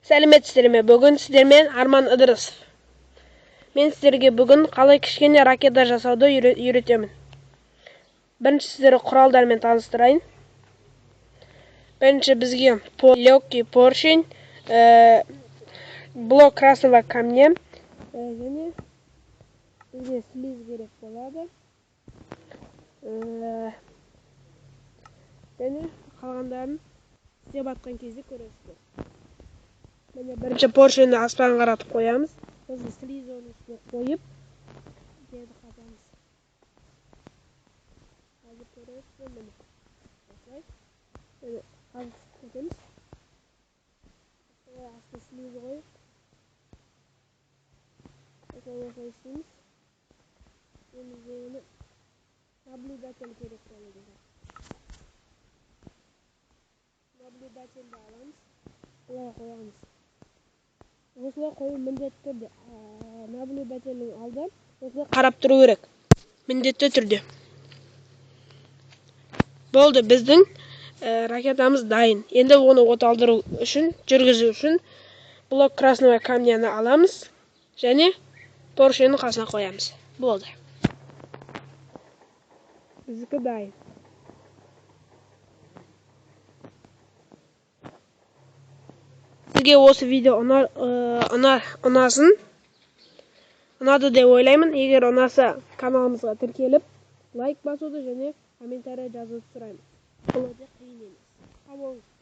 Сәлеметсіздер ме? Бүгін сіздермен Арман Ыдырысов. Мен сіздерге бүгін қалай кішкене ракета жасауды үйретемін. Бірінші сіздерді құралдармен таныстырайын. Бірінші бізге легкий поршень, блок красного камня және бізге слиз керек болады. Және қалғандарын істеп атқан кезде көресіздер. Міне, бірінші поршеньді аспанға қаратып қоямыз. Сосын слиз оның үстіне қойып, жерді қазамыз. Қазір көресіздер, міне. Осылай. Міне, қазып кетеміз. Осылай астына слиз қойып, осылай осылай істейміз. Енді бізге оны наблюдатель керек болады. Наблюдательді аламыз, былай қоямыз. Осылай қою міндетті түрде. Наблюдательдің алды осылай қарап тұру керек. Міндетті түрде. Болды, біздің ракетамыз дайын. Енді оны оталдыру үшін, жүргізу үшін блок красного камняны аламыз және поршеньнің қасына қоямыз. Болды. Біздікі дайын. Сізге осы видео ұнасын, ұнады деп ойлаймын. Егер ұнаса, каналымызға тіркеліп, лайк басуды және комментарий жазуды сұраймын. Бұл өте қиын емес. Сау болыңыздар.